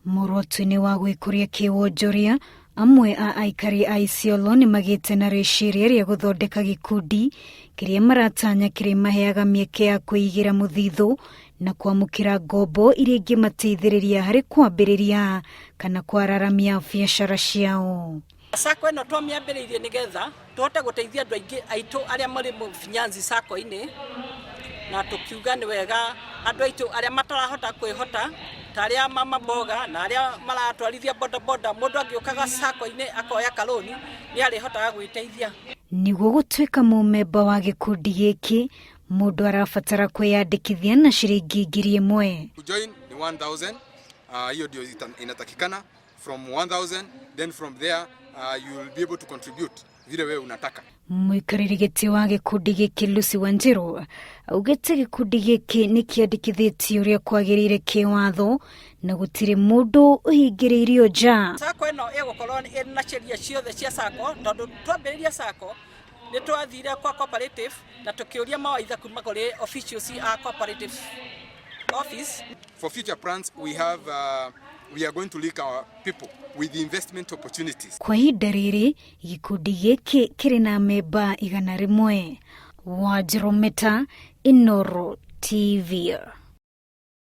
Muoroto-inĩ wa gwĩkũria kĩwonjoria, amwe a aikari a Isiolo nĩ magĩte na rĩciria rĩa gũthondeka gĩkundi kĩrĩa maratanya kĩrĩmaheaga mĩeke ya kwĩigĩra mũthithũ na kwamũkĩra ngombo iria ingĩmateithĩrĩria harĩ kwambĩrĩria kana kwararamia biacara ciao. Sacco ĩno twamĩambĩrĩirie nĩgetha tũhote gũteithia andũ aingĩ aitũ arĩa marĩ Mfinyanzi Sacco-inĩ, na tũkiuga nĩ wega andũ aitũ arĩa matarahota kwĩhota ta arĩa mama mboga na arĩa maratwarithia boda boda, mũndũ angĩũkaga Sacco-inĩ akoya karũni nĩ arĩhotaga gwĩteithia. Nĩguo gũtuĩka mũmemba wa gĩkundi gĩkĩ, mũndũ arabatara kwĩyandĩkithia na ciringi 1000. Kujoin ni 1000, hiyo ndio inatakikana from 1000, then from there you will be able to contribute vile wewe unataka. Mũikarĩri gĩtĩ wa gĩkundi gĩkĩ Lucy Wanjiru augĩte gĩkundi gĩkĩ nĩ kĩandĩkithĩtio ũrĩa kwagĩrĩire kĩwatho na gũtirĩ mũndũ ũhingĩrĩirio nja. Sacco ĩno ĩgũkorwo ĩrĩ na sheria ciothe cia Sacco, tondũ twambĩrĩria Sacco nĩ twathire kwa cooperative na tũkĩũria mawaitha kuma kũrĩ officials a cooperative office. For future plans we are going to link our people with investment opportunities. Kwa ihinda rĩrĩ gĩkundi gĩkĩ kĩrĩ na memba 100. Wanjiru Meta, Inooro TV.